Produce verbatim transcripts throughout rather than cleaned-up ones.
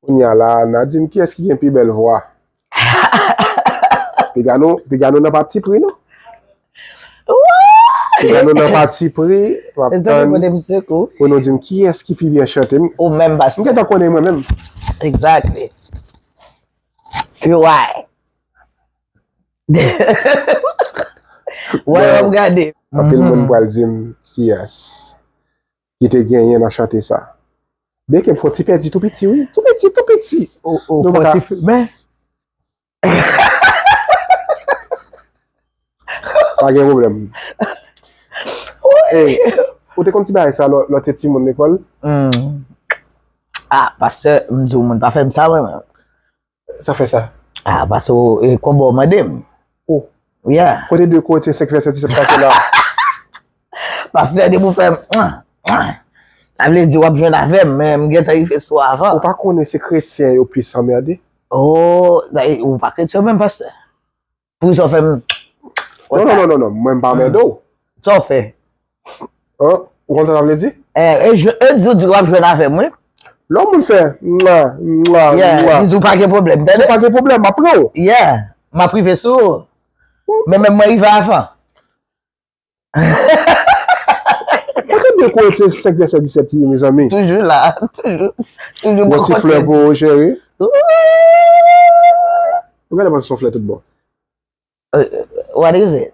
Kounye a la, n a di m kiyès ki gen pi bèl vwa. Piga nou, piga nou nan pati pri, non? Piga nou nan pati pri, w ap tann pou nou di m kiyès ki pi byen chante. M gentan konnen mwen menm. Exactly. Why? Why w ap gade? Anpil moun pral di m kiyès ki te genyen nan chante sa. Byenke m fè yon ti pèdi tou piti, wi. Tou piti, tou piti. Ou, ou, men. Pa gen pwoblèm. Ey, ou te konn ti bagay sa lè w te timoun lekòl? Ah, pastè, m di w, moun pa fè m sa, mwen. Sa fè sa? Ah, paske e konba w mande m. Oh. Yeah. Kote de Korinyen senk vèsè disèt pase la? Pastè depi w fè m, sa vle di w ap jwenn avè m, men m gentan rive sou avan. Ou pa konnen se kretyen yo plis anmède? Oh, ou pa kretyen menm, pastè. Poukisa w fè m. Non, non, non, non, non, mwen m pa anmède w. Sa w fè? Hein? Ou konn sa sa vle di? Eh, e, e di w di w ap jwenn avè m, wi. Lè yon moun fè mwa, mwa, mwa. Yeah, di w pa gen pwoblèm, tande? Si w pa gen pwoblèm, m ap pran w. Yeah, m ap rive sou ou. Men menm mwen rive avan. Kote de Korinyen senk vèsè disèt ye, mezanmi? Toujou la, toujou, toujou. Yon ti flè pou ou, cheri. Ou genlè panse se yon flè tout bon. What is it?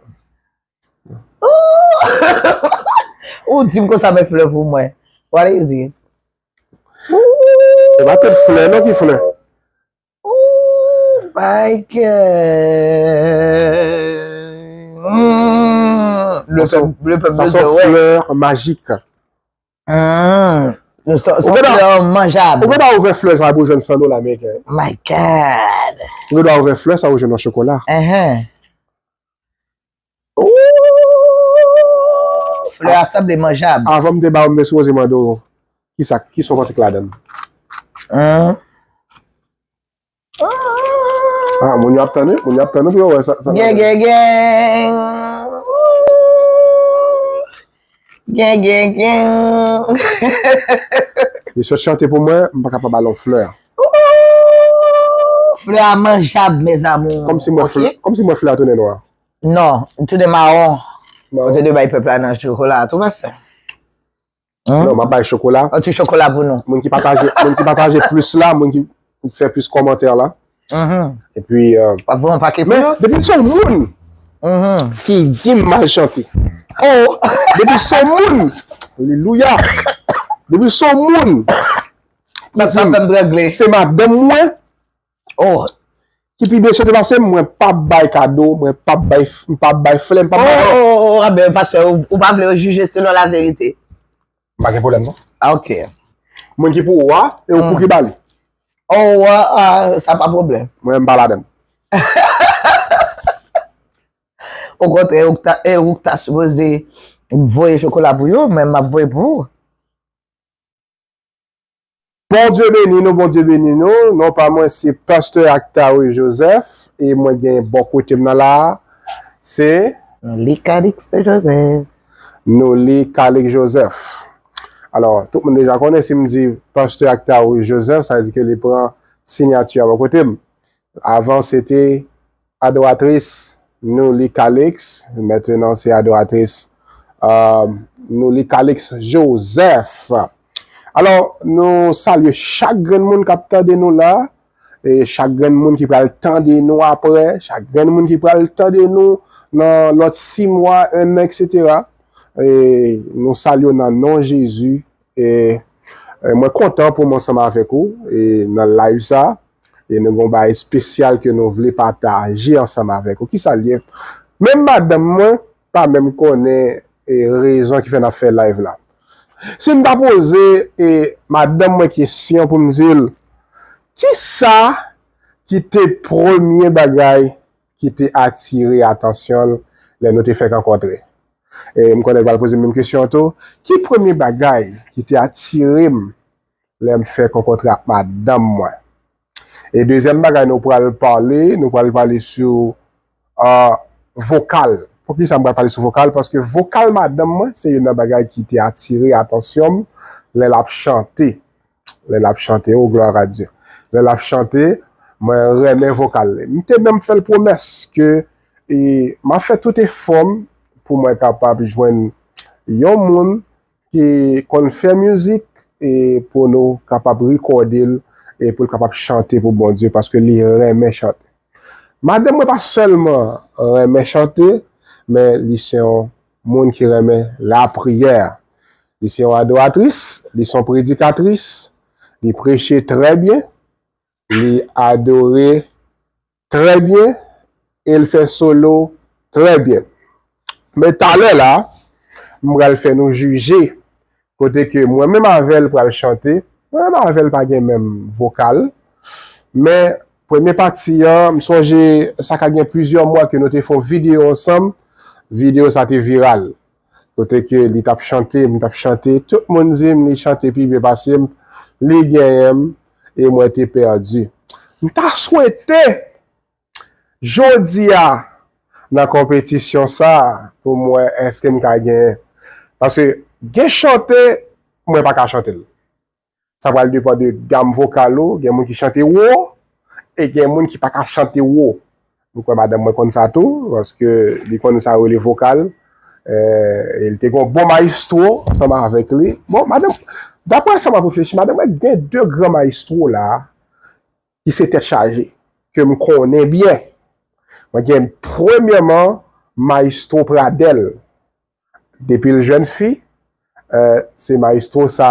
Ou di m konsa men flè pou mwen. What is it? E pa tout flè non ki flè. Michael. Le peuple, le peuple. Sa se yon flè majik. Hum. Sa se yon flè manjab. Ou gentan ouvè flè sa pou jwenn san dola ameriken. My God. Ou gentan ouvè flè sa pou jwenn yon chokola. Flè a sanble manjab. Avan m te ba ou, m te sipoze mande w kisa, kisa w panse k ladan l. Ah, moun yo ap tande, moun yo ap tande pou yo wè sa. Sa gen, gen, gen. Gen, gen, gen. Li sot chante pou mwen, m pa ka pa ba l yon flè. Flè a manjab, mes amours. Kòmsi mwen flè, kòmsi mwen flè a tounen nwa. Non, tounen mawon. Mawon. Ou te dwe bay pèp la nan chokola a tou, pastè. Non, m ap bay chokola. Yon ti chokola pou nou. Moun ki pataje, moun ki pataje plis la, moun ki fè plis kòmantè la. Epi, euh, w ap voye yon pake pou yo. Men, depi se yon moun ki di m mal chante. Oh, depi se yon moun, alelouya. Depi se yon moun ki di m se madanm mwen, oh, ki pi byen chante pase m, mwen p ap bay kado, mwen p ap bay, m p ap bay flè, m p ap bay anyen. Oh, oh, oh, oh, ah ben, pastè, ou, ou pa vle yo jije selon laverite. M pa gen pwoblèm non. Ah, ok. Moun ki pou ou a, e ou pou ki ba li. Oh, ah, ah, sa pa pwoblèm. Mwen, m pa ladan l. Okontrè, ou k ta, e ou k ta sipoze voye chokola pou yo, men m ap voye pou ou. Bondye beni nou, Bondye beni nou. Non pa mwen se Pastè Actario Joseph e mwen gen bò kote m nan la a, se Noly Calixte Joseph. Noly Calixte Joseph. Alò, tout moun deja konnen si m di Pastè Actario Joseph, sa vle di ke li pran siyati a bò kote m. Avan se te adoratris Noly Calixte, mentnan se adoratris, euh, Noly Calixte Joseph. Alò, nou salye chak grenn moun k ap tande nou la, e chak grenn moun ki pral tande nou apre, chak grenn moun ki pral tande nou nan lòt sis mwa, en an, etsetera. E nou salye w nan non Jezi. E, e mwen kontan pou m ansanm avèk ou e nan live sa. E nou gen yon bagay espesyal ke nou vle pataje ansanm avèk ou. Kisa l ye? Menm madanm mwen pa menm konnen e rezon ki fè n ap fè live la. Si m ta poze e madanm mwen kesyon pou m di l, kisa ki te premye bagay ki te atire atansyon l lè nou te fèk rankontre? E m konnen l pral poze m menm kesyon an tou. Ki premye bagay ki te atire m lè m fèk rankontre ak madanm mwen? E dezyèm bagay nou pral pale, nou pral pale sou, ah, vokal. Poukisa m pral pale sou vokal? Paske vokal madanm mwen se youn nan bagay ki te atire atansyon m lè l ap chante. Lè l ap chante, oh, gloire à Dieu. lè l ap chante, mwen renmen vokal li. M te menm fè l pwomès ke e, m ap fè tout efò m pou mwen kapab jwenn yon moun ki konn fè mizik e pou nou kapab rekòde l e pou l kapab chante pou Bondye paske li renmen chante. Madanm mwen pa sèlman renmen chante, men li se yon moun ki renmen lapriyè. Li se yon adoratris, li se yon predikatris, li preche trè byen, li adore trè byen e l fè solo trè byen. Men talè la, m pral fè nou jije kote ke mwen menm avè l pral chante. Mwen menm avè l pa gen menm vokal. Men premye pati an, m sonje sa ka gen plizyè mwa ke nou te fè yon videyo ansanm. Videyo sa te viral. Kote ke li t ap chante, m t ap chante. Tout moun di m li chante pi byen pase m. Li genyen m e mwen te pèdi. M ta swete jodi a nan konpetisyon sa pou m wè èske m ka genyen. Paske gen chante, mwen pa ka chante l. Sa pral depann de gam vokal ou. Gen moun ki chante wo, e gen moun ki pa ka chante wo. M kwè madanm mwen konn sa tou, paske li konn sa yo rele vokal. E li te gen yon bon mayestwo ansanm avèk li. Bon, madanm, daprè sa m ap reflechi, madanm mwen gen de gran mayestwo la ki se tèt chaje, ke m konnen byen. Mwen gen premyèman mayestwo Pradèl. Depi l jèn fi, se mayestwo sa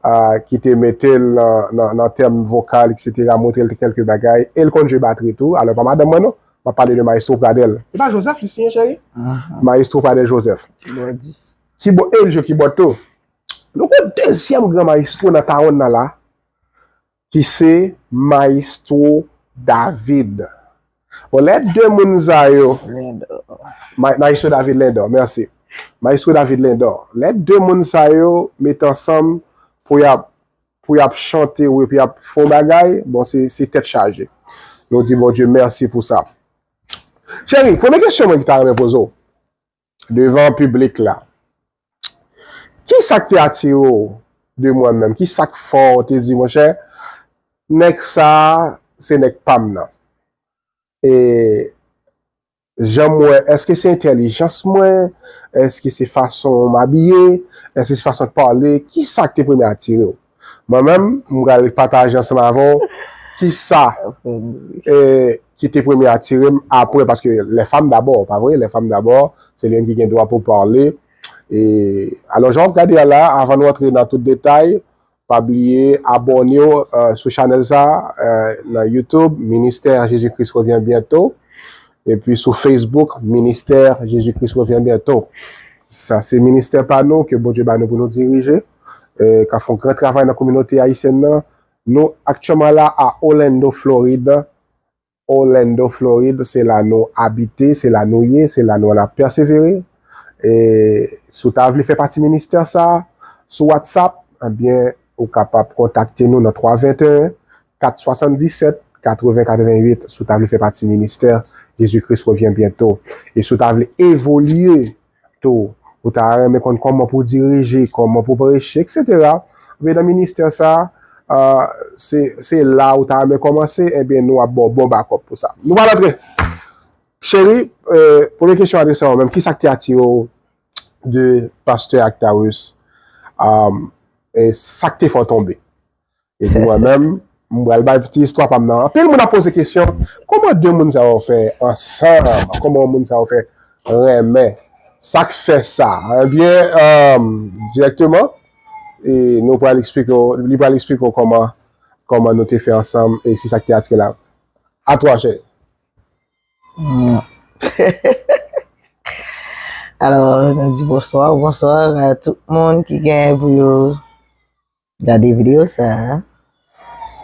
a ki te mete l nan, nan, nan tèm vokal, etsetera, montre l kèlke bagay. E l konn jwe batri tou. Alò, pa madanm mwen non. M ap pale de mayestwo Pradèl. E pa Joseph li siyen, cheri? Mayestwo Pradèl Joseph. Kibòdis. Kibò-, e l jwe kibòd tou. Nou gen dezyèm gran mayestwo nan tawonn nan la, ki se Mayestwo David. Bon, lè de moun sa yo, Lendò. Ma-, Mayestwo David Lendò, mèsi. Mayestwo David Lendò. Lè de moun sa yo met ansanm pou y ap, pou y ap chante, wi, pou y ap fè yon bagay, bon, se, se tèt chaje. Nou di Bondye mèsi pou sa. Cheri, premye kesyon mwen ki ta renmen poze w devan piblik la. Kisa k te atire w de mwen menm? Kisa k fè w te di, monchè, nèg sa a, se nèg pa m nan? E jan m wè, èske se entèlijans mwen? Èske se fason m abiye? Èske se fason m pale? Kisa k te premye atire w? Mwen menm, m pral pataje ansanm avè w kisa, e, ki te premye atire m apre, paske les femmes d'abord, pa vre? Les femmes d'abord, se li menm ki gen dwa pou pale. E, alò, jan w ap gade a la, avan nou antre nan tout detay, pa bliye abòne w, e, sou chanèl sa, e, nan YouTube, Ministère Jésus-Christ revient bientôt. Epi sou Facebook, Ministère Jésus-Christ revient bientôt. Sa se ministè pa nou ke Bondye ba nou pou nou dirije, e, k ap fè yon gran travay nan kominote ayisyèn nan. Nou aktyèlman la a Orlando, Florid. Orlando, Florid, se la nou abite, se la nou ye, se la nou ap pèsevere. E si w ta vle fè pati ministè sa a, sou WhatsApp, ebyen, ou kapab kontakte nou nan twa venteyen, kat swasanndisèt, katreven, katrevenwit, si w ta vle fè pati ministè Jésus-Christ revient bientôt. E si w ta vle evolye tou, ou ta renmen konn kòman pou w dirije, kòman pou w preche, etsetera. Ebyen, nan ministè sa a, se, se la ou ta renmen kòmanse, ebyen, nou ap ba w bon bakòp pou sa. Nou pral antre. Cheri, e, premye kesyon adrese a ou menm, kisa k te atire w de pastè Actarus, e, e sa k te fè w tonbe? Epi mwen menm, m pral bay ti istwa pa m nan. Anpil moun ap poze kesyon, kòman de moun sa yo fè ansanm? Kòman moun sa yo fè renmen? Sa k fè sa? Ebyen, e, dirèkteman, e nou pral eksplike w, li pral eksplike w kòman, kòman nou te fè ansanm, e se sa k te atire l. A twa, cheri. Hmm. Alò, nou di bonswa, bonswa a tout moun ki gen pou yo gade videyo sa a.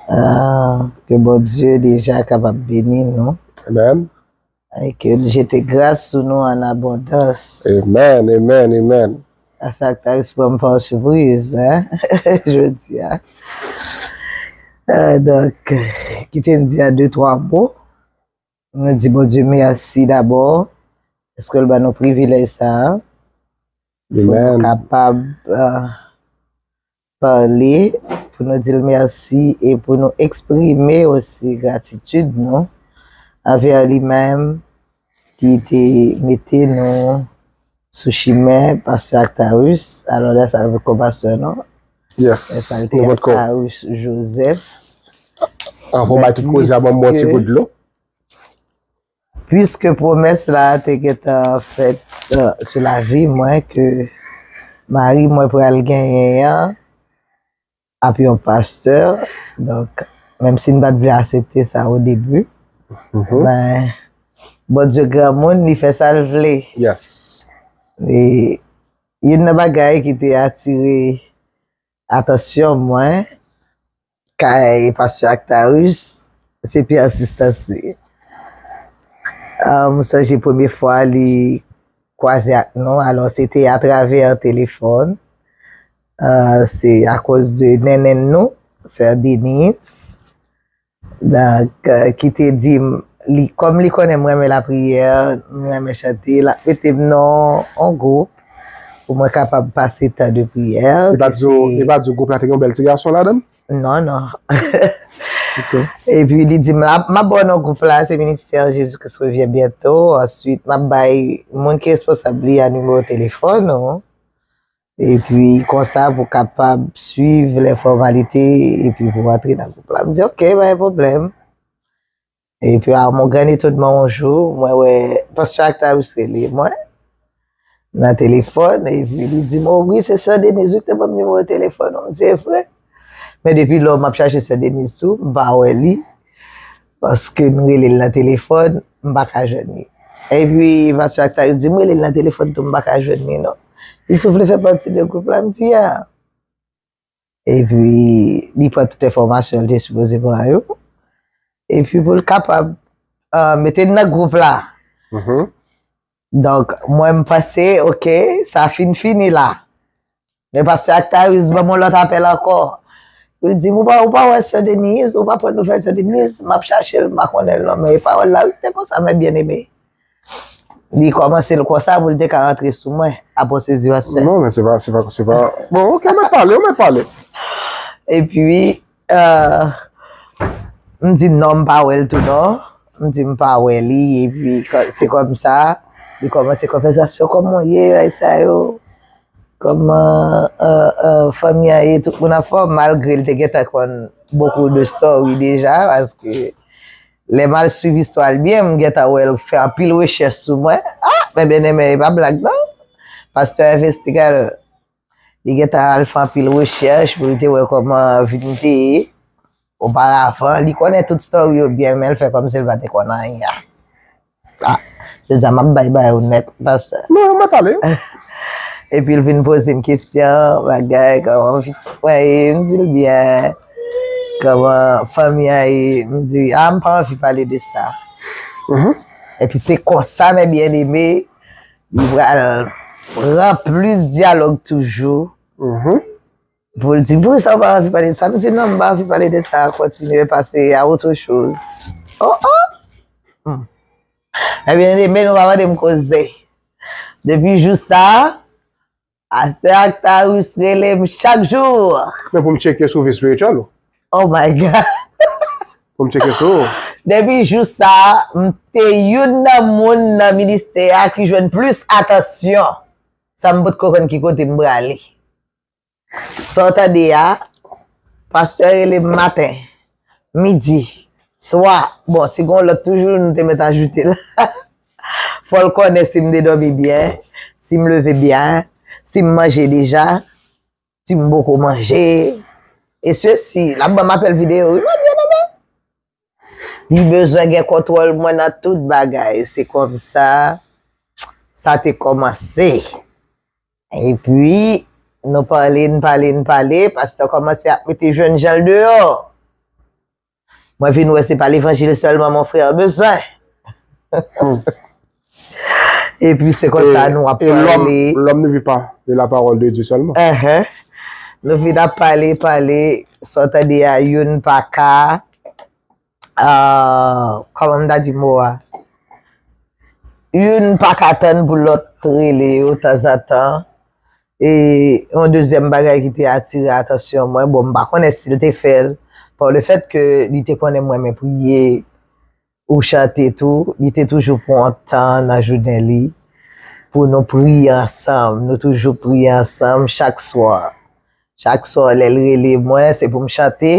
Ah, ke Bondye deja kapab beni nou. Amen. E ke l jete gras sou nou an abondans. Amen, amen, amen. A sa k ta pran m pa sipriz, hein, jodi a. Ah, donk, kite n di a de twa mo. Nou di Bondye mèsi dabò, paske l ban nou privilèj sa a, pou nou kapab, ah, pale, pou nou di l mèsi e pou nou eksprime osi gratitid nou anvè li menm ki te mete nou sou chimen pastè Actarus. Alò, lè sa l poko pastè non. Yes, lè sa l te Actarus Joseph. Anvan bay tout koze a, ban m bwè yon ti gout dlo. Piske pwomès la te gentan fèt sou lavi mwen ke mari mwen pral genyen an ap yon pastè, donk menm si n pa t vle aksepte sa o debi, men Bondye granmoun, li fè sa l vle. E youn nan bagay ki te atire atansyon mwen kay pastè Actarus, se persistans li. M sonje premye fwa li kwaze ak nou, alò se te atravè telefòn. Se akoz de nènèn nou, sè Denise, donk ki te di m, li, kòm li konnen m renmen lapriyè, m renmen chante, l ap mete m nan yon gwoup pou mwen kapab pase tan de priyè. Li pa di w gwoup la te gen yon bèl ti gason ladan l? Non, non. Epi li di m, m ap ba w non gwoup la, se Ministè Jezi Kris Revyen Byento. Answit, m ap bay moun ki responsab li a nimewo telefòn ou. Epi konsa pou kapab swiv lè fòmalite epi pou antre nan gwoup la. M di, "Ok, pa gen pwoblèm." Epi a mon grand étonnement yon jou, mwen wè pastè Actarus rele mwen nan telefòn, epi li di m, "O wi, se sè Denise wi ki te ban m nimewo telefòn ou." M di, "E vre?" Men depi lò m ap chache sè Denise tou, m pa wè li, paske nou rele l nan telefòn, m pa ka jwenn li. Epi pastè Actarus di m, "M rele l nan telefòn tou, m pa ka jwenn li non." Li sou vle fè pati de gwoup la, m di, "Ya." Epi li pran tout enfòmasyon l te sipoze pran yo. Epi pou l kapab mete n nan gwoup la. Donk, mwen m panse, ok, sa fin fini la. Men pastè Actarus ban m yon lòt apèl ankò. Li di m, "Ou pa, ou pa wè sè Denise, ou pa pran nouvèl sè Denise, m ap chache l, m pa konnen l non, men e pawòl la wi ki te konsa, men byeneme." Li kòmanse l konsa pou l te ka rantre sou mwen. Apre w sezi pastè. Non, men se pa, se pa, se pa. Bon, ok, ou mèt pale, ou mèt pale. Epi, euh, m di non, m pa wè l tou non. M di m pa wè li, epi se kòmsa, li kòmanse konvèsasyon, "Kòman w ye, bagay sa yo? Kòman, euh, euh, fanmi an ye?" Tout moun anfòm, malgre l te gentan konn beaucoup de story deja, paske lè m al swiv istwa l byen, m gentan wè l fè anpil rechèch sou mwen. Ah, men byeneme, e pa blag non. Pastè envestigatè, li gentan al fè anpil rechèch pou l te wè kòman vi m te ye oparavan. Li konnen tout story yo byen, men l fè kòmsi l pa te konn anyen. Ah, jodi a m ap bay bagay yo nèt, pastè. Non, mwen pale. Epi l vin poze m kesyon, bagay, kòman fi mwen ye, m di l byen. Kòman fanmi an ye, m di, ah, m pa anvi pale de sa. Epi se konsa, men byeneme, li pral pran plis dyalòg toujou. Pou l di, "Poukisa w pa anvi pale de sa?" M di, "Non, m pa anvi pale de sa, kontinye, pase a autre chose." Oh, oh! Hmm. Ebyen, men nou pa mande m koze. Depi jou sa, pastè Actarus rele m chak jou. Men pou m tcheke sou vi espirityèl ou? Oh my God! Pou m tcheke sou ou? Depi jou sa, m te youn nan moun nan ministè a ki jwenn plis atansyon. Sa m potko konn ki kote m prale. Sa w tande a, pastè rele m maten, midi, swa. Bon, si gen yon lòt toujou, nou te mèt ajoute la. Fò l konnen si m te dòmi byen, si m leve byen, si m manje deja, si m poko manje. E sesi, l ap ban m apèl videyo, wi, mwen byen, mwen byen. Li bezwen gen kontwòl mwen nan tout bagay. Se kòmsa sa te kòmanse. Epi, nou pale, n pale, n pale, pastè kòmanse ap mete jèn jan l deyò. Mwen vin wè se pa levanjil sèlman mon frè bezwen. Epi se konsa nou ap pale. L'homme ne vit pas de la parole de Dieu seulement. Enhen. Nou vin ap pale, pale, sa w tande a, youn pa ka, ah, kòman m ta di mo a? Youn pa ka tann pou lòt rele yo tanzantan. E yon dezyèm bagay ki te atire atansyon mwen, bon, m pa konnen si l te fè l, pa le fèt ke li te konnen m renmen priye, ou chante tou, li te toujou pran tan nan jounen li pou nou priye ansanm. Nou toujou priye ansanm chak swa. Chak swa, lè l rele mwen, se pou m chante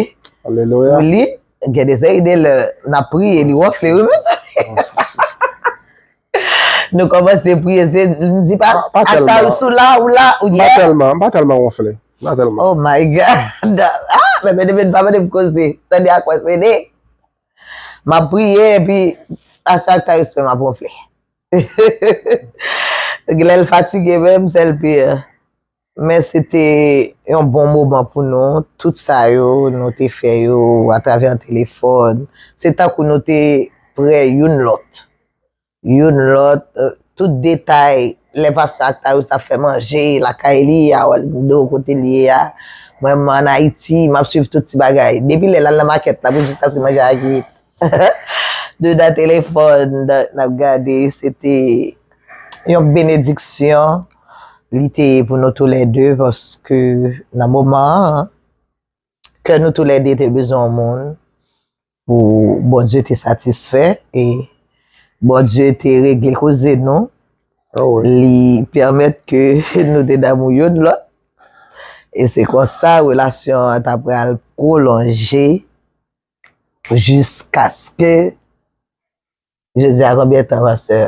Alelouya. Pou li. Gen de seri de lè n ap priye, li wonfle, wi, mezanmi. Nou kòmanse priye, se, m di pa, Pa- pa tèlman. Atayus, ou la, ou la, ou M pa yeah. tèlman, m pa tèlman wonfle. M pa tèlman. Oh my God. Ah, men men demen pa mande m koze. Tande a kwè se de. M ap priye, epi Atayus fè m ap wonfle. Lè l fatige menm, sèl pye. Men se te yon bon moman pou nou. Tout sa yo, nou te fè yo atravè telefòn. Se tankou nou te prè youn lòt. Youn lòt, euh, tout detay. Lè pastè Atayus ap fè manje, lakay li, a Orlando, kote li ye a. Mwen, m ann Ayiti, m ap swiv tout ti bagay. Depi lè l al nan makèt la, pou jiskaske manje a kwit. Dedan telefòn, n ap gade, se te yon benediksyon li te ye pou nou toulède, paske nan moman an, kè nou toulède te bezwen yon moun pou Bondye te satisfè, e Bondye te regle koze nou. Oh, oui. Li pèmèt ke nou te damou youn lòt. E se konsa relasyon an ta pral pwolonje jiskaske, je di a konbyen tan, pastè,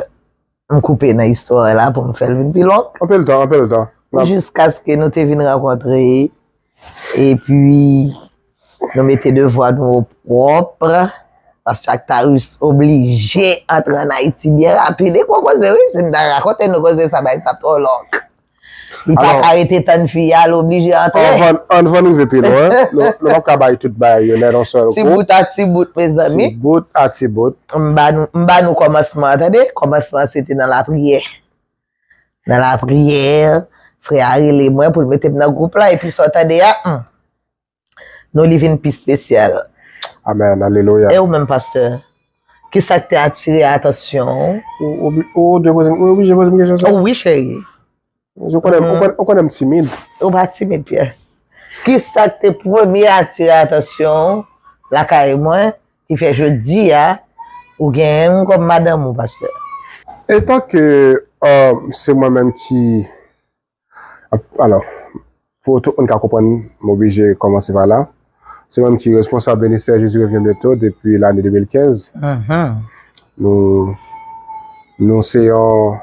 m koupe nan istwa la pou m fè l vin pi long. Anpil tan, anpil tan. N ap- Jiskaske nou te vin rankontre, epi nou mete devwa nou o pwòp, pastè Atayus oblije antre ann Ayiti byen rapid. E gwo koze, wi, si m ta rakonte nou koze sa, bay sa twò long. Li pa Alò, ka rete tann fi a, l oblije antre. Anvan, anvan n rive pi lwen, nou, nou p ap ka bay tout bagay yo nèt yon sèl Ti kou. Bout a ti bout, mezanmi. Ti bout a ti bout. M ba nou, m ba nou kòmansman an, tande? Kòmansman an, se te nan lapriyè. Nan lapriyè, frè a rele mwen pou l mete m nan gwoup la, epi sa w tande a, hmm, nou li vin pi espesyal. Amèn, alelouya. E ou menm, pastè? Kisa k te atire atansyon w? Ou, ou, ou dwe poze m, ou oblije poze m kesyon sa? Oh, wi, cheri. Ou konnen, ou konnen, ou konnen m timid. Ou pa timid pyès. Kisa k te premye atire atansyon w lakay mwen ki fè jodi a ou genyen m kòm madanm ou, pastè? Etan ke, euh, se mwen menm ki, alò, pou tout moun ka konprann, m oblije kòmanse pa la. Se mwen ki responsab ministè Jezi Revyen Byento depi lane de mil kenz. Nou, nou se yon,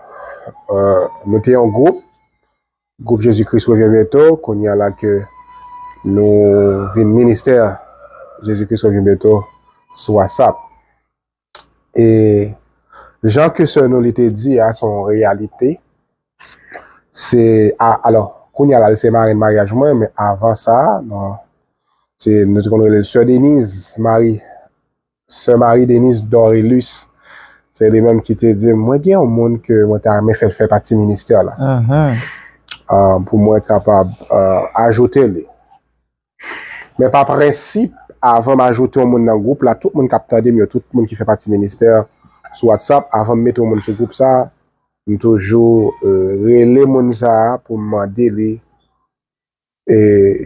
euh, nou te yon gwoup, gwoup Jezi Kris Revyen Byento, kounye a la ke nou vin ministè Jezi Kris Revyen Byento sou WhatsApp. E jan ke sè nou li te di a, se yon reyalite. Se, a, alò, kounye a la, li se marenn maryaj mwen, men avan sa, non, se, nou te konn rele l Sè Deniz, Mari, Sè Mari Deniz Dorelus. Se li menm ki te di m, mwen gen yon moun ke mwen ta renmen fè l fè pati ministè la. Ah, pou mwen kapab, ah, ajoute li. Men pa prensip, avan m ajoute yon moun nan gwoup la, tout moun k ap tande m yo, tout moun ki fè pati ministè sou WhatsApp, avan m mete yon moun sou gwoup sa, m toujou, euh, rele moun sa a pou m mande li, e,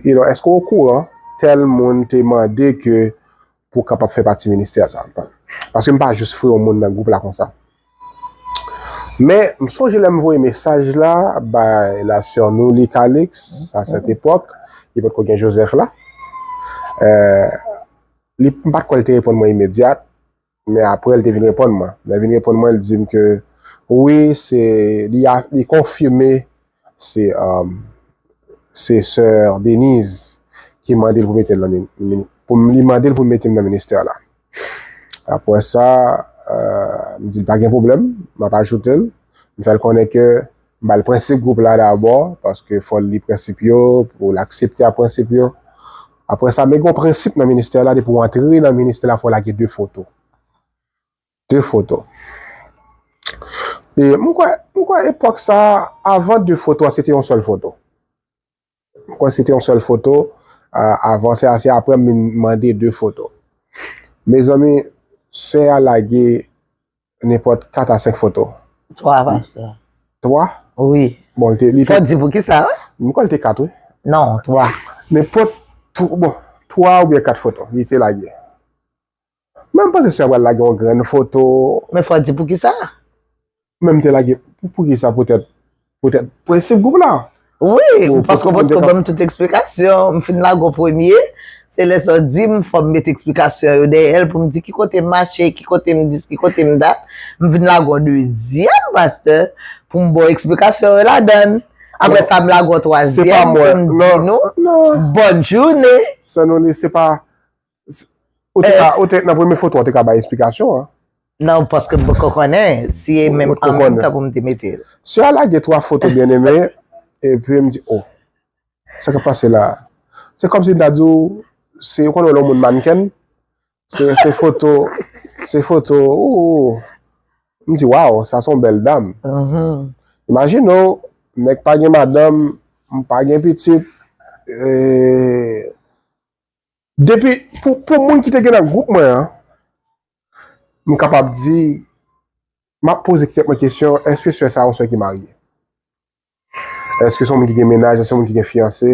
you know, èske w okouran tèl moun te mande ke pou w kapab fè pati ministè sa? Paske m pa jis foure yon moun nan gwoup la konsa. Men, m sonje lè m voye mesaj la bay la sè nou li Calix, a sèt epòk, li potko gen Joseph la. Euh, li, m pa t kwè l te reponn mwen imedyat, men apre l te vin reponn mwen. Lè l vin reponn mwen, l di m ke wi, se, li a, li konfime se, um, se sè Deniz ki mande l pou mete l nan min-, min-, pou m, li mande l pou l mete m nan ministè la. Apre sa, euh, m di l pa gen pwoblèm, m ap ajoute l. M fè l konnen ke m ba l prensip gwoup la dabò, paske fò l li prensip yo, pou l aksepte a prensip yo. Apre sa, men gen yon prensip nan ministè la, depi w antre nan ministè la, fò w lage de foto. De foto. E m kwè, m kwè epòk sa, avan de foto a, se te yon sèl foto. M kwè se te yon sèl foto, a, avan sa, se apre m vin mande de foto. Mezanmi, sè a lage nenpòt kat a senk foto. Twa, pastè. Twa? Wi. Bon, li te, li Fò te, di pou ki sa, wi? M kwè li te kat, wi. Non, twa. Nenpòt, twa, bon, twa oubyen kat foto, li te lage. Men m panse sè a pral lage yon grenn foto. Men fò di pou ki sa. Men m te lage, pou, pou ki sa, poutèt, poutèt, prensip gwoup la. Wi, Pou- paske pou w potko pou- ban m tout eksplikasyon. M fin lage w premye. Se lè sa w di m, fò m met eksplikasyon yo dèyè l pou m di ki kote m mache, ki kote m dis, ki kote m dat. M vin lage w dezyèm, pastè, pou m ba w eksplikasyon yo ladan l. Apre sa, m lage w twazyèm pou m di nou, bòn jounen. Sè Noli, se pa, ou te ka, ou te, nan premye foto, ou te ka bay eksplikasyon, an. Non, paske m poko konnen si e menm an menm tan pou m te mete l. Sè a lage twa foto byeneme, epi m di, oh, sa k ap pase la? Se kòmsi m ta di w, se, ou konnen lè yon moun mannken, se, se foto, se foto, oh, m di, waw, sa se yon bèl dam. Imajine w, nèg pa gen madanm, m pa gen pitit, e, depi, pou, pou moun ki te gen nan gwoup mwen an, m kapab di, m ap poze tèt mwen kesyon, èske sè sa yon sè ki marye? Èske se yon moun ki gen mennaj, èske se yon moun ki gen fiyanse?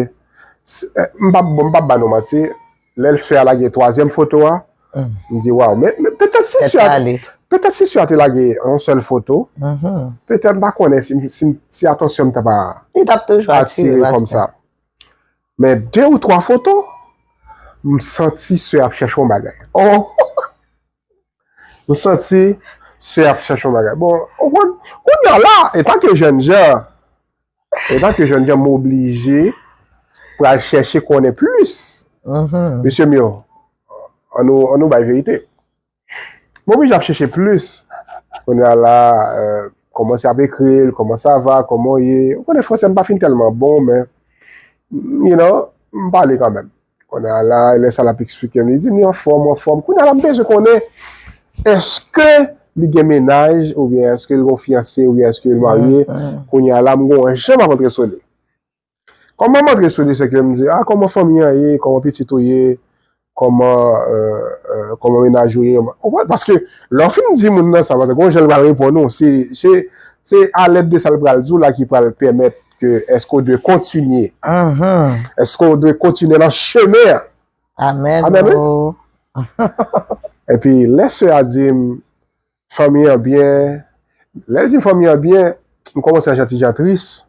S- eh, M p ap, bon, m p ap ba nou manti, lè l fè a lage twazyèm foto a, m di, waw, men, men petèt si sè a, petèt si sè a te lage yon sèl foto, petèt m pa konnen si, si, si atansyon m ta pa Li t ap toujou atire atire kòm sa. Men de ou twa foto, m santi sè ap chèche yon bagay. Oh, M santi sè ap chèche yon bagay. Bon, ou konn, kounye a la, etan ke jènjan, etan ke jènjan, m oblije pral chèche konnen plis. Mesye m yo, an nou, an nou bay verite. M oblije ap chèche plis. Kounye a la, euh, kòman se ap ekri l, kòman sa va, kòman w ye. Ou konnen franse m pa fin tèlman bon, men, you know, m pale kanmenm. Kounye a la, lè sa l ap eksplike m, li di m li anfòm, anfòm. Kounye a la, m bezwen konnen, èske li gen mennaj, oubyen èske l gon fiyanse, oubyen èske l marye. Kounye a la, m gon jan m ap antre sou li. Kòman m antre sou li, se ke m di, ah, kòman fanmi an ye, kòman pitit ou ye, kòman, euh, euh, kòman mennaj ou ye. Ou konprann? Paske lè w fin di moun nan sa, paske gon jan l pral reponn ou, se, se, se alèd de sa l pral di w la ki pral pèmèt ke èske w dwe kontinye. Èske w dwe kontinye nan chemen an? Amèn. Amèn, wi. Oh. Epi lè sè a di m, fanmi an byen, lè l di m fanmi an byen, m kòmanse an jan ti jan tris.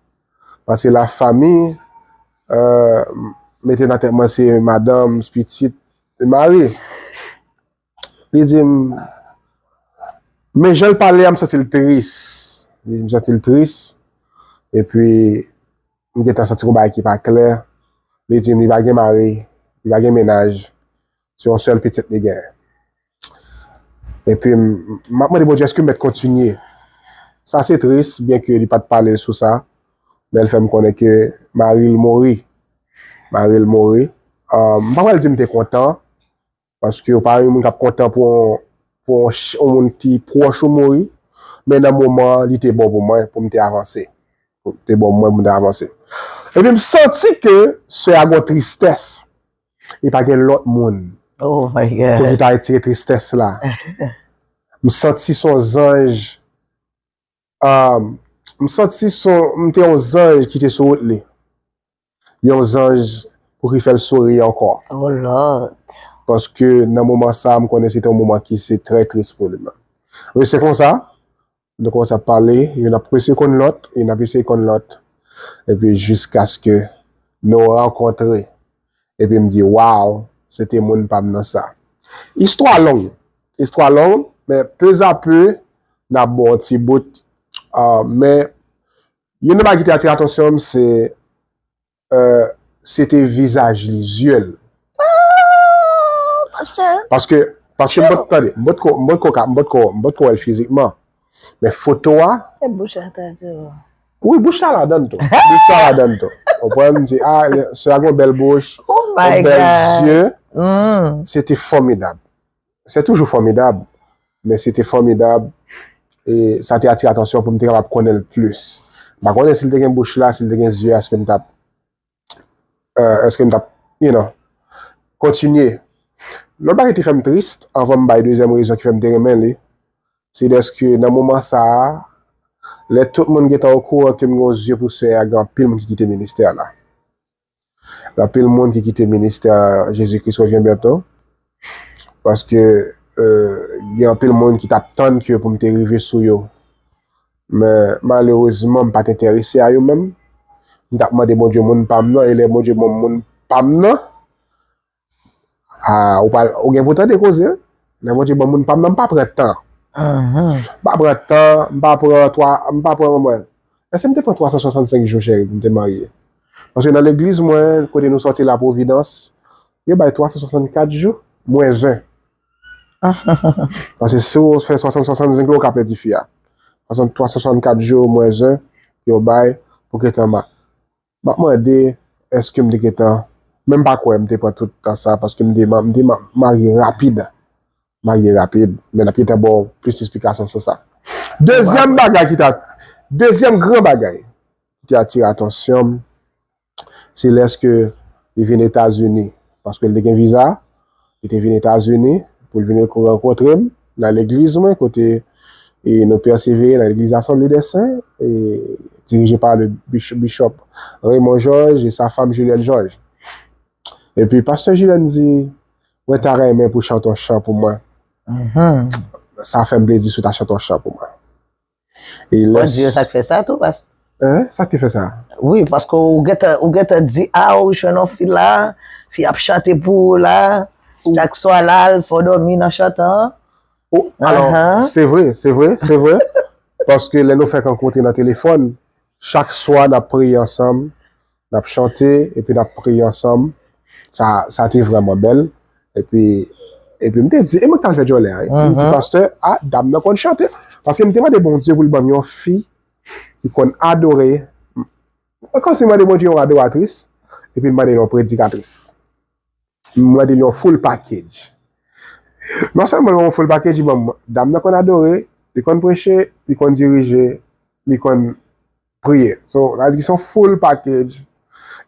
Paske la fanmi, euh, mete nan tèt mwen se madanm, pitit, mari. Li di m, men jan l pale a, m santi l tris. Li di m santi l tris. Epi, m gentan santi gon bagay ki pa klè. Li di m li pa gen mari, li pa gen mennaj. Se yon sèl pitit li gen. Epi, m, m ap mande Bondye, èske m mèt kontinye? Sa se tris, byenke li pa t pale sou sa, men l fè m konnen ke mari l mouri. Mari l mouri. Euh, m pa pral di m te kontan, paske ou pa yon moun k ap kontan pou yon, pou yon ch- yon moun ki pwòch ou mouri, men nan moman an, li te bon pou mwen, pou m te avanse. Pou te bon pou mwen, pou m te avanse. Epi m santi ke sè a gon tristès. Li pa gen lòt moun Oh my pou God. ki ta retire tristès la. M santi se yon zanj, ah, m santi se yon, m te yon zanj ki te sou wout li. Yon zanj pou ki fè l souri ankò. Oh Lord. Paske nan moman sa, m konnen se te yon moman ki se trè tris pou li menm. Men se konsa, nou kòmanse ap pale, youn ap eseye konn lòt, youn ap eseye konn lòt. Epi jiskaske nou rankontre. Epi m di, waw, se te moun pa m nan sa. Istwa long. Istwa long, men pezapè, n ap bon yon ti bout. Ah, men, youn nan bagay ki te atire atansyon m, se, euh, se te vizaj li, zye l. Ah, pastè. Paske, paske m pot, tande, m pot ko, m pot ko, ka- m pot ko, m pot ko wè l fizikman. Men foto a, E bouch la ta di w. Wi, bouch la ladan l tou. Bouch la ladan l tou. Ou konprann? M di, ah, sè a gon bèl bouch, Oh my gon bèl God. zye. Mm. Se te fòmidab. Se toujou fòmidab. Men se te fòmidab. E sa te atire atansyon pou m te kapab konnen l plis. M pa konnen si l te gen bouch la, si l te gen zye a, èske m t ap, euh, èske m t ap, you know, kontinye. Lòt bagay ki te fè m tris, anvan m bay dezyèm rezon ki fè m te renmen li, se dèske nan moman sa a, Lè tout moun gentan okouran ke m gen yon zye pou sè a, gen anpil moun ki kite ministè a la. Gen anpil moun ki kite ministè a, Jezi Kris revyen byento. Paske, euh, gen anpil moun ki t ap tann ke pou m te rive sou yo. Men, malerezman, m pa t enterese a yo menm. M t ap mande Bondye moun pa m nan, e lè Bondye ban m moun pa m nan, ah, ou pa, ou gen pou tande koze, wi. Lè Bondye ban m moun pa m nan, m pa pran tan. M pa pran tan, m pa pran twa, m pa pran mwen. Èske m te pran twa san swasannsenk jou, cheri, pou m te marye? Paske nan legliz mwen, kote nou sòti la, Providence, yo bay twa san swasannkat jou, mwens ven. Paske si w fè swasant, swasannsenk la, ou ka pèdi fi a. Paske twa san swasannkat jou, mwens ven, yo bay pou gentan ma-, m ap mande, èske m te gentan, men m pa kwè m te pran tout tan sa, paske m te ma-, m te ma-, marye rapid. Marye rapid, men n ap gentan ba w plis esplikasyon sou sa. Dezyèm bagay ki ta, dezyèm gran bagay ki te atire atansyon m, se lèske li vin Etazini, paske l te gen viza, li te vin Etazini pou l vin rankontre m nan legliz mwen, kote, e, nou pèsevere nan legliz Assemblée des Saints, e, dirije pa le bishop, bishop Raymond Georges e sa fanm Julienne Georges. Epi pastè Julienne di, mwen ta renmen pou chante yon chan pou mwen. Sa fè m plezi si w ta chante yon chan pou mwen. E lè Bondye sa k fè sa tou, pas. Hein? Sa k te fè sa? Wi, paske ou gentan, ou gentan di, a, ou jwenn yon fi la, fi ap chante pou ou la, chak swa la, l fè w dòmi nan chantan. Oh, alò, se vre, se vre, se vre. Paske lè nou fèk rankontre nan telefòn, chak swa n ap priye ansanm, n ap chante, epi n ap priye ansanm. Sa, sa te vrèman bèl. Epi, epi m te di, e mwen k t al fè djòlè a, wi. M di, pastè, a, dam nan konn chante. Paske m te mande Bondye pou l ban m yon fi ki konn adore. Kòmsi m mande Bondye yon adoratris, epi m mande l yon predikatris. M mande l yon full package. Non sèlman l ban m yon full package, li ban m, dam nan konn adore, li konn preche, li konn dirije, li konn priye. So, sa vle di se yon full package.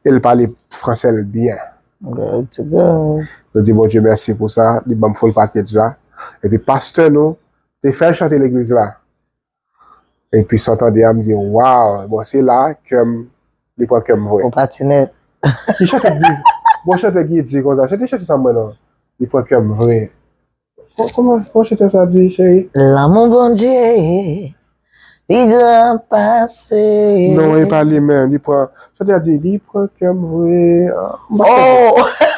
E l pale fransè l byen. Glory to God. Nou di Bondye mèsi pou sa, li ban m full package la. Epi pastè nou te fè l chante legliz la. Epi sa w tande a, m di, waw, bon, se la kè m, li pran kè m vre. Ou pati nèt. Ki chante ki di, bon, chante ki di konsa, chante chante sa mwen non, li pran kè m vre. Kò-, kòman, kòman chante sa di, cheri? Lanmou Bondye pi gran pase. Non, e pa li menm, li pran, chante a di, li pran kè m vre. Ah, m pa chante. Oh!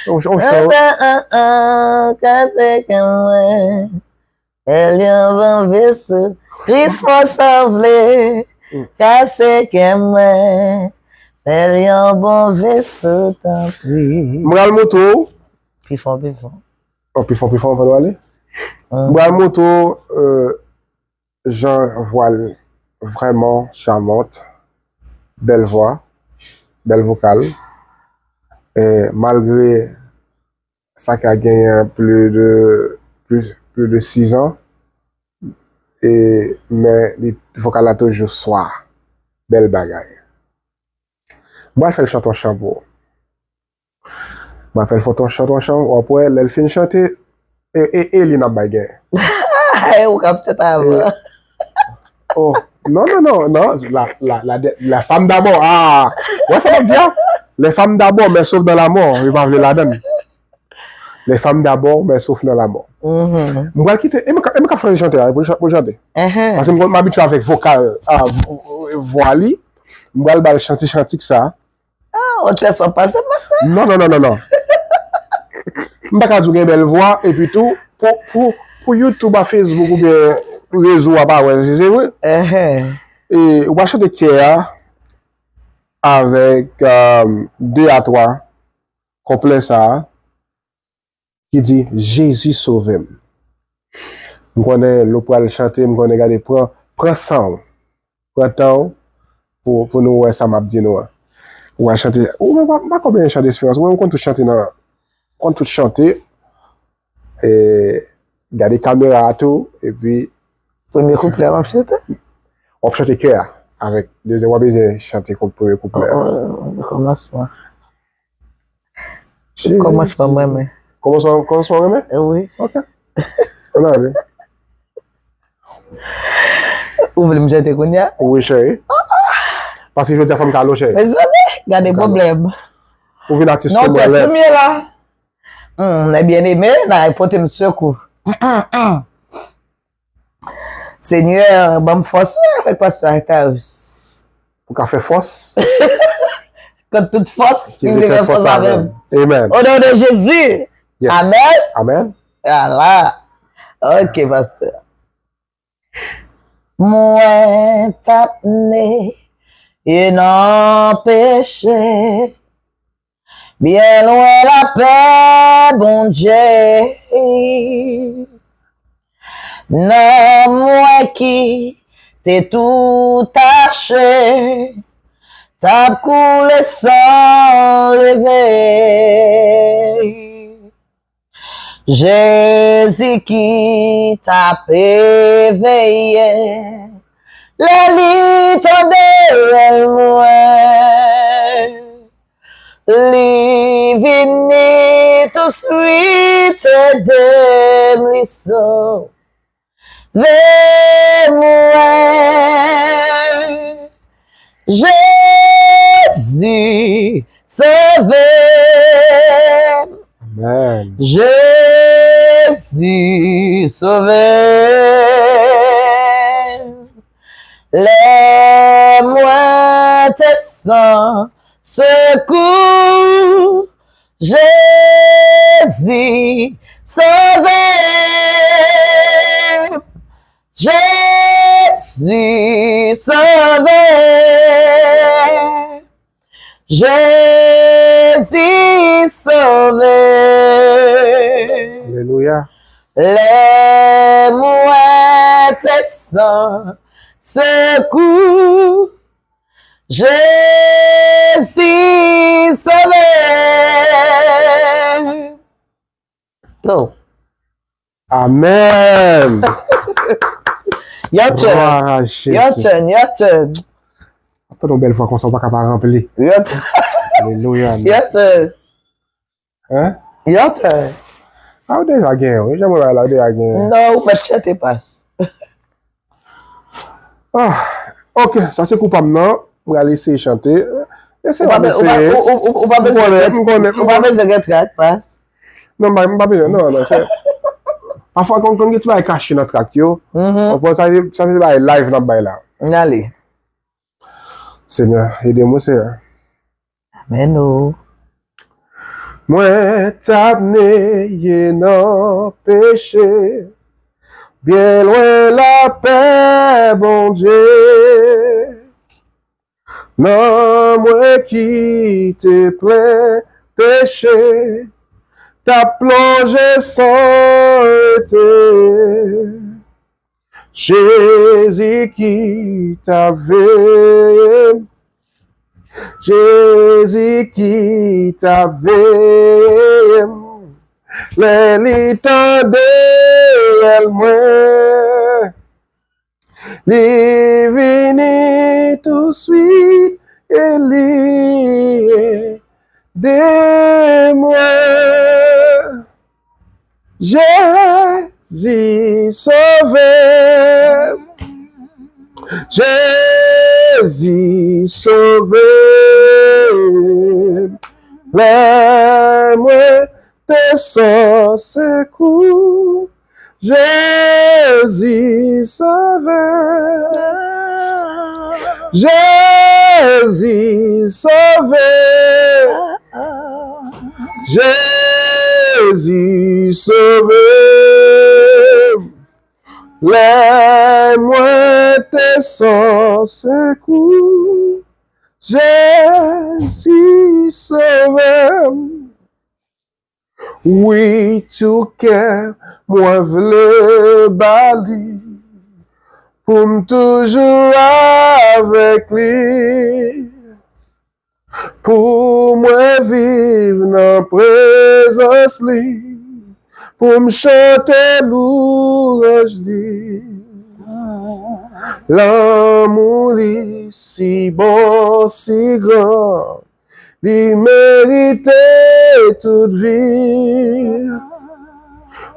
On, on, on, an, an, an, kase kè mwen. Fè l yon bon veso. Kris fè w sa w vle. Kase kè mwen. Fè l yon bon veso, tanpri. M pral montre w. Pi fò, pi fò. Oh, pi fò, pi fò, anvan nou ale. M pral montre w, euh, jan vwa l vrèman charmante. Bèl vwa, bèl vokal. E malgre sa ka genyen plis de, plis, plis de sis an. E, men li, vokal la toujou swa. Bèl bagay. M pral fè l chante yon chan pou ou. M pral fè l fè yon chan, yon chan, w ap wè, lè l fin chante, e, e, e li n ap bay gen. E ou k ap chante avan. Oh, non, non, non, non, la, la, la, la femme d'abord, ah, wè sa m ap di a? Les femmes d'abord, mais sauf dans la mort, yo pa vle ladann. Les femmes d'abord, mais sauf dans la mort. M pral kite, e mwen k ap, e mwen k ap chwazi chante a, pou l chan-, pou l chante. Paske m konn m abitye avèk vokal, a, v-, vwa li. M pral ba l chanti chantik sa. Ah, yon tès w ap pase, pastè? Non, non, non, non, non. M pa ka di w gen bèl vwa, epi tou, pou, pou, pou YouTube a, Facebook oubyen rezo a pa wè si se vre. E ou pa chante kè a avèk, um, de a twa kouplè sa a ki di, Jezi sove m. M konnen lè w pral chante, m konnen gade, pran, pran san w, pran tan w pou, pou nou wè sa m ap di nou an. Ou pral chante, ou menm, m pa, m pa konn byen chante esperans, ou menm ou konn tout chante nan, konn tout chante, e, gade kamera a tou, epi. Premye kouplè a m ap chante? W ap chante kè a, avèk dezyèm, w ap bezwen chante kou-, premye kouplè a. Oh, oh, kòmansman. Kòmansman m renmen. Kòmansman, kòmansman w renmen? E wi. Ok. Ann ale. Ou vle m chante kounye a? Wi, cheri. Paske jodi a fò m kalo, cheri. Mezanmi, gade pwoblèm. Ou vin atis sou mwen lè. Non, ou sou mwen la. Hmm, les bien-aimés, n a pote m sekou. Senyè, ban m fòs wi avèk pastè Artaus. Pou ka fè fòs. Kont tout fòs, ki vle fè fòs avè m. Amen. O non de Jezi. Amen. Amen. Ala. Ok, pastè. Mwen t ap neye nan peche. Byen lwen lapè Bondye. Nanm mwen ki te tou tache, t ap koule san leve. Jezi ki t ap eveye, lè li tande rèl mwen, li vini touswit ede m, li sove mwen. Jezi sove m. Amen. Jezi sove m. Lè mwen te san sekou, Jezi sove m. Jezi sove m. Jezi sove m. Alelouya. Lè mwen te san sekou, Jezi sove m. Oh. Amen. Your turn. Your turn. Your turn. Ap tande yon bèl vwa konsa, ou pa ka pa ranpli. Your turn. Alelouya. Your turn. Hein? Your turn. Ah, ou deja genyen, wi. Jan mwen la, ou deja genyen. Non, ou mèt chante pas. Ah, ok, sa se kou pa m nan. Mwen al eseye chante. Eseye Ou pa bezwen gen trak, pas. Non, m pa bezwen, non, non, se. Pafwa, konn, konn gen ti bagay kache nan trak yo. Ou konprann sa, sa se bagay live n ap bay la. N ale. Senyè, ede mwen, Senyè. Amèn o. Mwen t ap neye nan peche, byen lwen lapè Bondye. Nanm mwen ki te plen peche, t ap plonje san rete. Jezi ki t ap veye m, Jezi ki t ap veye m, lè li tande rèl mwen, li vini touswit e li ede mwen. Jezi sove m. Jezi sove m. Lè mwen te san sekou, Jezi sove m. Jezi sove m. Jezi sove m. Lè mwen te san sekou, Jezi sove m. Wi, tou kè mwen vle ba li, pou m toujou avèk li. Pou mwen viv nan prezans li, pou m chante louwanj li. Lanmou li si bon, si gran, li merite tout vi.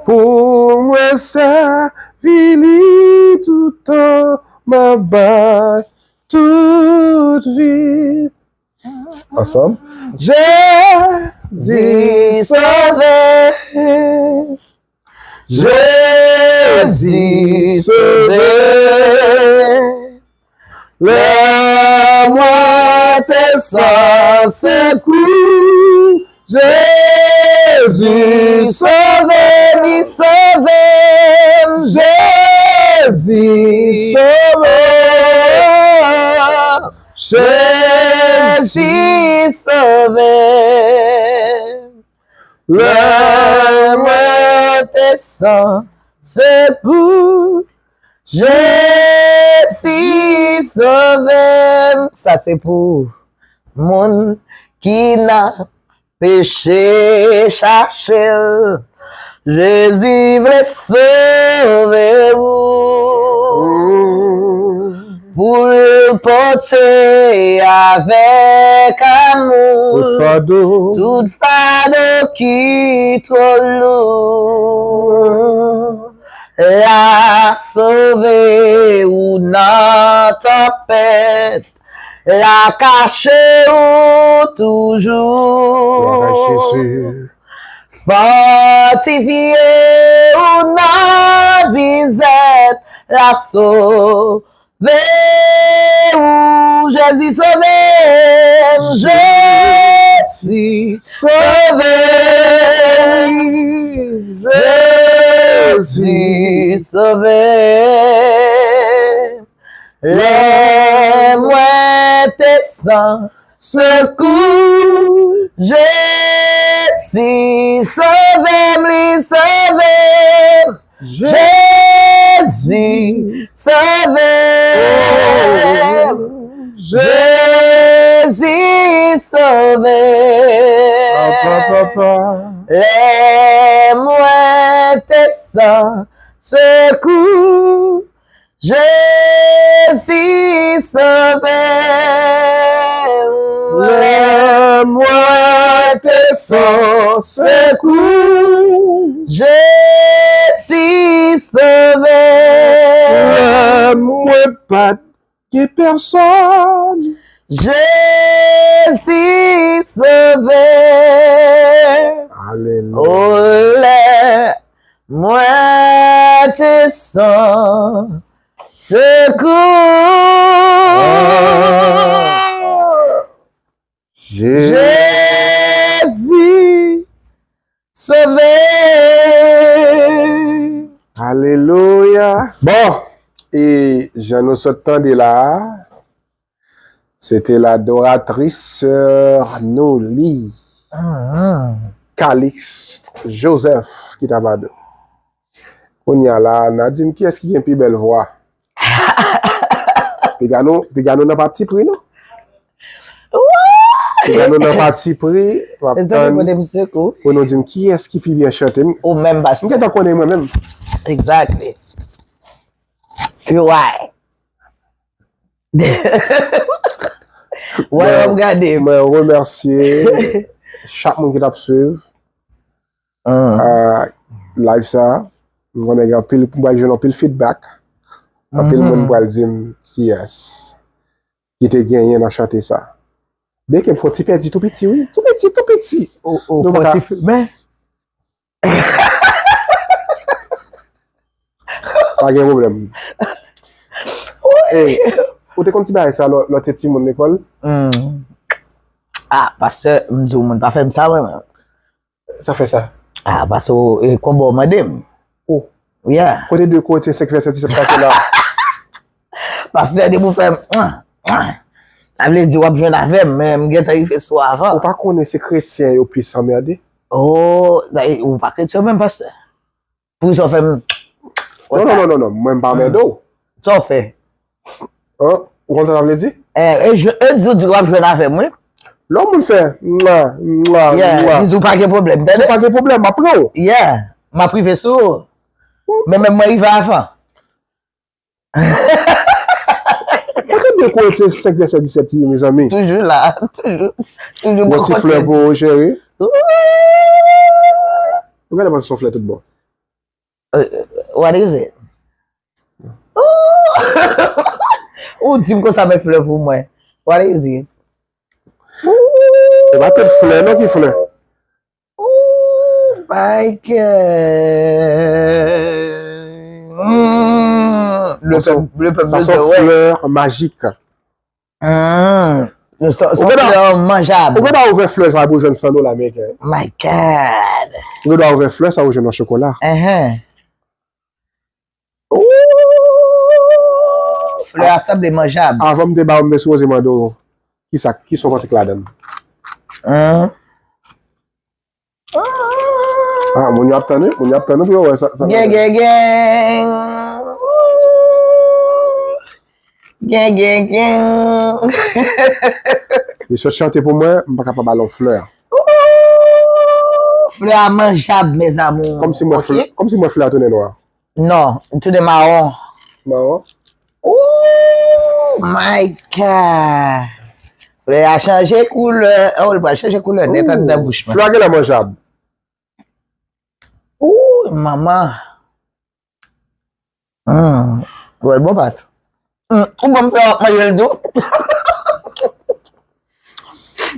Pou mwen sèvi li toutan, m ap bay tout vi m. Ansanm. Jezi sove. Jezi sove. Lè mwen te san sekou, Jezi sove, li sove m. Jezi sove. Jezi sove m. Lè mwen te san sekou, Jezi sove m. Sa se pou moun ki nan peche, chache l. Jezi vle sove ou. Pou l pote avèk amou tout fado, tout fado ki twò lou. L a sove ou nan tanpèt, l a kache ou toujou. Fòtifye ou nan dizèt, l a sove ou. Jezi sove m, Jezi sove m, Jezi sove m. Lè mwen te san sekou, Jezi sove m, li sove m. Jezi sove m. Jezi sove m. Lè mwen te san sekou, Jezi sove m. Lè mwen te san sekou, Jezi sove m. Lè mwen pa t gen pèsòn, Jezi sove m. Alelouya. O, lè mwen te san sekou. Ah. Jezi sove. Alelouya. Bon, e jan nou sot tande la a, se te l'adoratrice sè Noli, Calixte Joseph ki t ap adoure. Kounye a la, n a di m kiyès ki gen pi bèl vwa. Piga nou, piga nou nan pati pri, non? Piga nou nan pati pri, w ap tann pou nou di m kiyès ki pi byen chante. M, ou menm, pastè. M gentan konnen mwen menm. Exactly. Yo, why? Why w ap gade m? Mwen remèsye chak moun ki t ap swiv. Ah, live sa, m konnen gen anpil, m pral jwenn anpil feedback. Anpil moun pral di m kiyès ki te genyen nan chante sa. Byenke m fè yon ti pèdi tou piti, wi. Tou piti, tou piti. Ou, ou fè yon ti fi-, men. Pa gen pwoblèm. Ey, ou te konn ti bagay sa lè, lè w te timoun lekòl? Hmm. Ah, pastè, m di w, moun pa fè m sa, mwen, mwen. Sa fè sa? Ah, paske w, e, konba w mande m. Oh. Yeah. Kote de Korentyen senk vèsè disèt pase la? Pastè, depi w fè m, sa vle di w ap jwenn avè m, men m gentan rive sou w avan. Ou pa konnen se kretyen yo plis anmède? Oh, ou pa kretyen menm, pastè? Poukisa w fè m? Non, non, non, non, non, mwen m pa anmède w. Sa w fè? Hein? Ou konn sa sa vle di? Eh, e, e di w di w ap jwenn avè m, wi. Lè yon moun fè mwa, mwa, yeah, mwa. Di w pa gen pwoblèm, tande? Di w pa gen pwoblèm, m ap pran w. Yeah, m ap rive sou ou. Men menm mwen rive avan. Kote de Korentyen senk vèsè disèt ye, mezanmi? Toujou la, toujou, toujou. Bon ti flè pou ou, cheri. Ou gade, panse se yon flè tout bon. Uh, what is it? Ooh. Ou di m konsa, men flè pou mwen. What is it? E pa tout flè non ki flè. Oh my God. Mm. Le Sa peuple, le peuple Sa se de yon ouais. Flè majik. Mm. Sa se Ou konn- flè manjab. Ou konn ouvè flè sa pou jwenn san dola ameriken. My God. Ou konn ouvè flè sa ou jwenn nan chokola. Uh-huh. Ooh, flè a sanble manjab. Avan m te ba ou, m te sipoze mande w kisa ki sa w panse k ladan l. Hum. Ah, moun yo ap tann wi, moun yo ap tann wi pou yo wè sa. sa- Gen gen gen. Gen gen gen. Li sot chante pou mwen, m pa ka pa ba l yon flè. Flè a manjab, mes amours. Kòmsi mwen flè, kòmsi mwen flè a tounen nwa. Non, tounen mawon. Mawon. Oh my God. Flè a chanje koulè. Oh, li pral chanje koulè nèt anndan bouch mwen. Flè a genlè manjab. Ooh, manman. Hmm. Wè l bon pat. Hmm. Ou ban m fè w ap manje l tou.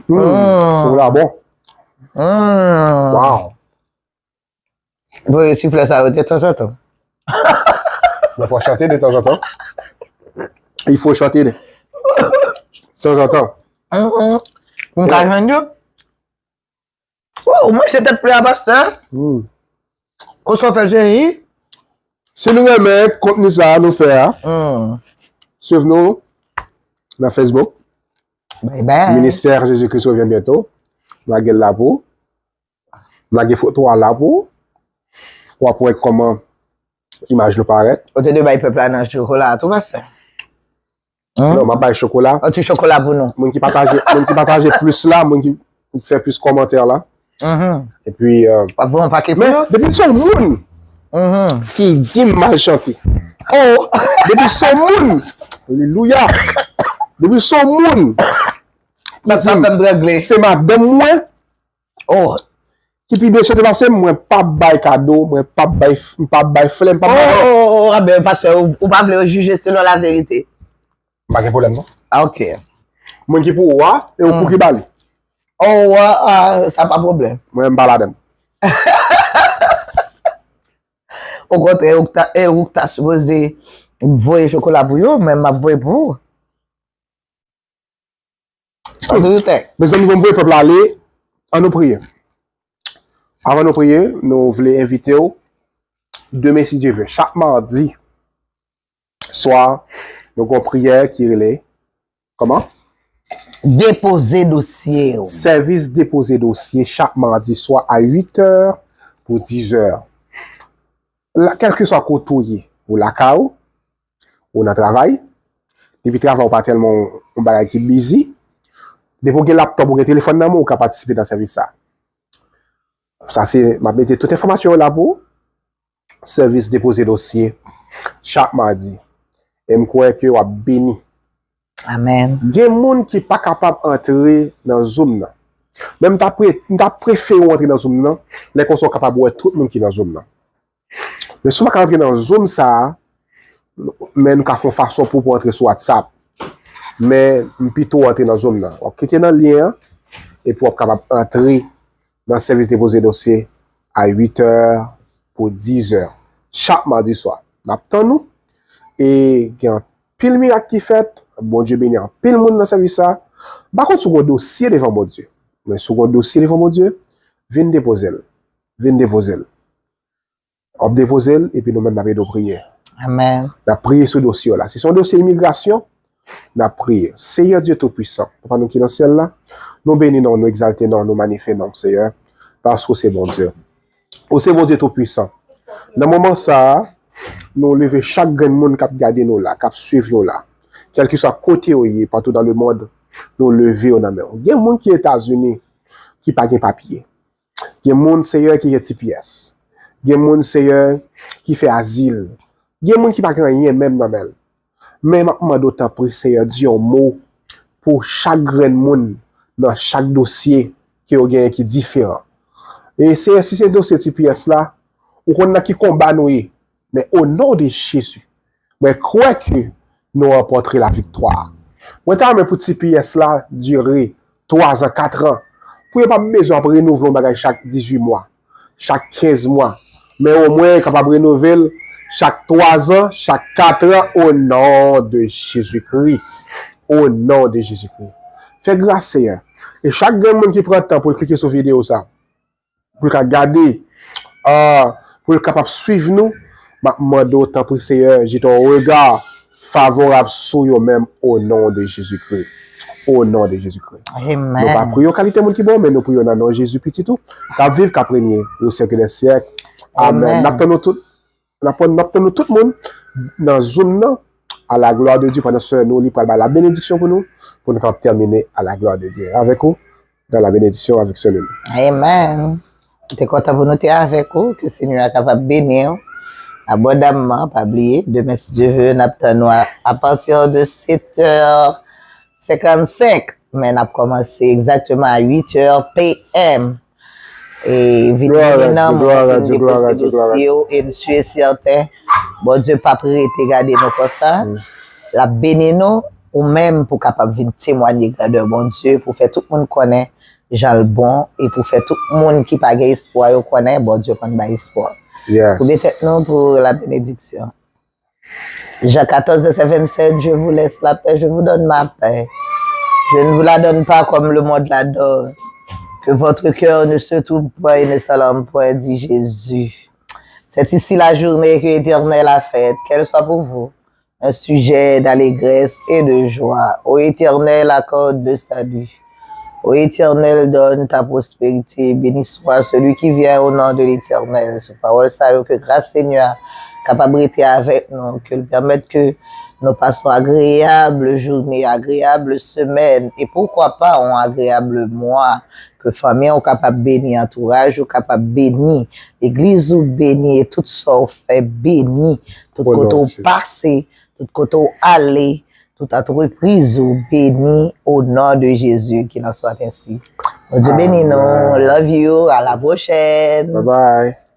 Hmm. Chokola bon. Hmm. Wow. Voye siflè sa yo de tanzantan. Mwen fò chante de tanzantan. Il faut chanter de tanzantan. Mhm. Pou m ka jwenn yo. Oh, ou manje tèt flè a, pastè? Hmm. Konsa w fè l cheri? Si nou renmen kontni sa a nou fè a, Hmm. swiv nou nan Facebook. Bye bye. Ministère Jésus-Christ revient bientôt. Lage l la pou ou. Lage foto a la pou ou. W ap wè kòman imaj nou parèt. Ou te dwe bay pèp la nan chokola a tou, pastè. Hmm? Non, m ap bay chokola. Yon ti chokola pou nou. Moun ki pataje, moun ki pataje plis la, moun ki, ki fè plis kòmantè la. Mhm. Epi, euh, W ap voye yon pakèt pou men yo? Depi se yon moun Mhm. ki di m mal chante. Oh, depi se yon moun, alelouya. Depi se yon moun ki Sa di m fè m trangle. Se madanm mwen Oh. ki pi byen chante pase m, mwen p ap bay kado, mwen p ap bay, m p ap bay flè, m p ap bay. Oh, oh, oh, ah ben, pastè, ou, ou pa vle yo jije selon la verite. M pa gen pwoblèm non. Ah, ok. Mwen ki pou wa, e ou pou ki bali. Oh, ah, ah, sa pa pwoblèm. Mwen m pa ladan. Okontrè, ou ta, e ou ta sipoze voye chokola pou yo, men m ap voye pou ou. An verite. Mezanmi, bon, m voye pèp la ale. An nou priye. Avan nou priye, nou vle envite w demen, si Dye vle, chak madi swa, nou gon priyè ki rele kòman? Depoze dosye w. Sèvis depoze dosye chak madi swa a uit è pou diz è. La, kèlkeswa kote w ye, ou lakay ou, ou nan travay, depi travay ou pa tèlman yon bagay ki bizi, depi w gen laptòp, ou gen telefòn nan men w, ou ka patisipe nan sèvis sa. Sa se, m ap mete tout enfòmasyon yo la pou ou. Sèvis depoze dosye chak madi. E m kwè ke w ap beni. Amèn. Gen moun ki pa kapab antre nan Zoom nan. Men m ta pre, m ta prefere w antre nan Zoom nan, lè konsa w kapab wè tout moun ki nan Zoom nan. Men si w pa ka antre nan Zoom sa a, men nou ka fè yon fason pou w antre sou WhatsApp. Men m pito w antre nan Zoom nan. W ap klike nan lyen an, epi w ap kapab antre nan sèvis depoze dosye a uit è pou diz è chak madi swa. N ap tann ou. E gen anpil mirak ki fèt. Bondye beni anpil moun nan sèvis sa. M pa konn si w gen dosye devan Bondye. Men si w gen dosye devan Bondye, vin depoze l. Vin depoze l. W ap depoze l, epi nou menm n ap ede w priye. Amèn. N ap priye sou dosye w la. Si se yon dosye imigrasyon, n ap priye. Seyè Dye Toupisan, Papa nou ki nan syèl la, nou beni non w, nou egzalte non w, nou manifye non w, Seyè, paske w se Bondye. Ou se Bondye Toupisan. Nan moman sa a, nou leve chak grenn moun k ap gade nou la, k ap swiv nou la. Kèlkeswa kote yo ye, partout dans le monde, nou leve yo nan men w. Gen moun ki Etazini ki pa gen papye. Gen moun, Seyè, ki gen T P S. Gen moun, Seyè, ki fè azil. Gen moun ki pa gen anyen menm nan men l. Men m ap mande w, tanpri, Seyè, di yon mo pou chak grenn moun nan chak dosye ke yo genyen ki diferan. E, Seyè, si se dosye T P S la, ou konn nan ki konba nou ye. Men, o non de Jezi, mwen kwè ke nou ranpòtre laviktwa. Mwen ta renmen pou T P S la dire twazan, katran, pou yo pa bezwen ap renouvle yon bagay chak dizuit mwa, chak kenz mwa, men omwen yo kapab renouvle l chak twazan, chak katran, o non de Jezikri. O non de Jezikri. Fè gras, Seyè. E chak grenn moun ki pran tan pou l klike sou videyo sa, pou l ka gade, ah, pou l kapab swiv nou, m ap mande w, tanpri, Seyè, jete yon rega favorab sou yo menm, o non de Jezikri. O non de Jezikri. Nou pa priye yon kalite moun ki bon, men nou priye nan non Jezi, Pitit ou, k ap viv, k ap renye o syèk dè syèk. Amèn. N ap tann nou tout, n ap, n ap tann nou tout moun nan Zoom nan, à la gloire de Dieu, pandan sè nou li pral bay la benediksyon pou nou, pou nou kapab tèmine à la gloire de Dieu. Avèk ou, dans la bénédiction avec ce lulu. Amen. Nou te kontan pou nou te avèk ou, ke Senyè a kapab beni w abondamman. Pa bliye, demen, si Dye ve, n ap tann nou a, à partir de sept heures cinquante-cinq, men n ap kòmanse egzakteman a huit heures P M. E vin beni nan moun ki depoze dosye w, e m si e sèten Bondye p ap rete gade nou konsa. L ap beni nou, ou menm pou kapab vin temwanye grandè Bondye, pou fè tout moun konnen jan l bon, e pou fè tout moun ki pa gen espwa yo konnen Bondye konn bay espwa. Koube tèt nou pou la benediksyon. Jean quatorze, verset vingt-sept, je vous laisse la paix, je vous donne ma paix. Je ne vous la donne pas comme le monde la donne. Que votre cœur ne se trouble point et ne s'alarme point, dit Jésus. C'est ici la journée que l'Éternel a faite, qu'elle soit pour vous un sujet d'allégresse et de joie. Ô Éternel, accorde le salut. Ô Éternel, donne ta prospérité. Béni soit celui qui vient au nom de l'Éternel. Se pawòl sa yo, ke gras Senyè a kapab rete avèk nou, ke l pèmèt ke nou pase yon agreyab jounen, agreyab semèn, e poukwa pa yon agreyab mwa, ke fanmi w kapab beni, antouraj ou kapab beni, legliz ou beni, e tout sa w fè beni, tout kote w pase, tout kote w ale, tout antrepriz ou beni, o non de Jezi, qu'il en soit ainsi. Bondye beni nou. Love you. À la prochaine. Bye bye.